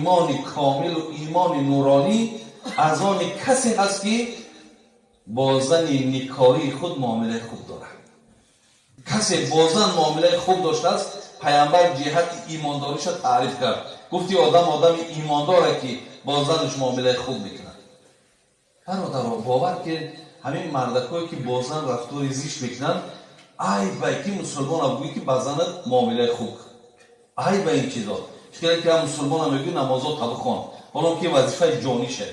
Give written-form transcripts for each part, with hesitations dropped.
Имони комилу имони нуронӣ аз они касе ҳаст, ки бо зани никоҳии худ муомилаи хуб дорад. Касе бо зан муомилаи хуб доштааст, пайғамбар ҷиҳати имондориша таъриф кард, гуфти одам одами имондоре, ки бо занаш муомилаи хуб мекунад. Бародаро, бовар кунед, ҳамин мардакое, ки бо зан рафтори зишт мекунанд, айбай ки мусулмона бугӯй, ки ба занат муомилаи хуб. Айба ин чизо. Чикеле ки мусулмона мегӯй, намозо табихон, ҳолон ки вазифаи ҷонише.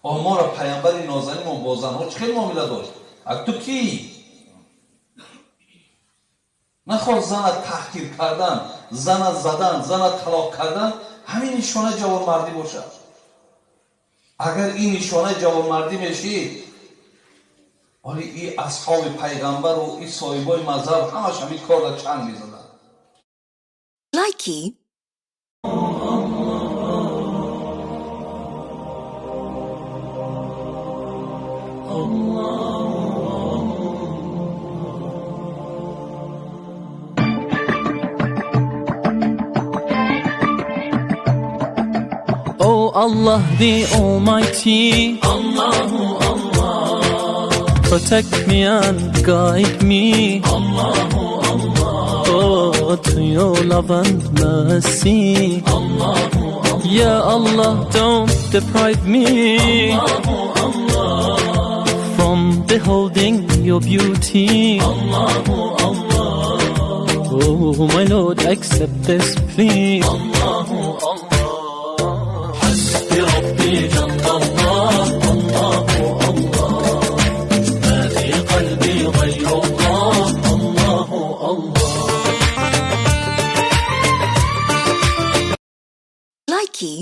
Омора пайғамбари нозанимо бо занҳо чӣ хел муомила дошт? Ак ту кӣ? Нахоҳ зана таҳқир кардан, зана задан, зана талоқ кардан ҳамин нишонаи ҷавонмардӣ бошад. Агар ин нишонаи ҷавонмардӣ мешид, оли и асҳоби пайғамбару и соҳибои мазҳаб ҳамаш ҳамин корра чанг мезаданд. Likey. Oh Allah the Almighty, Allahu Allah, protect me and guide me, Allahu Allah, oh, to your love and mercy, Allahu Allah, Ya Allah, don't deprive me, Allahu Allah, from beholding your beauty, Allahu Allah, oh my Lord, accept this plea, Allahu Allah. حسبي ربي جل الله، الله الله، ما في قلبي غير الله، الله الله. Likey.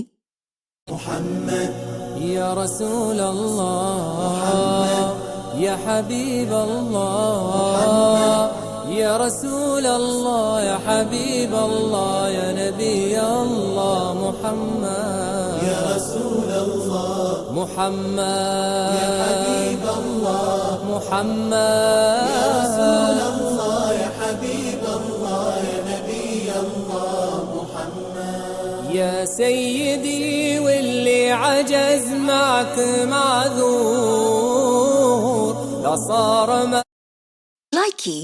يا رسول الله، يا حبيب الله، يا رسول الله، يا حبيب الله، يا نبي الله محمد، يا رسول الله، محمد، يا حبيب الله، محمد، يا رسول الله، يا حبيب الله، يا نبي الله محمد. يا سيدي واللي عجز معك معذور لا صار ما Likey.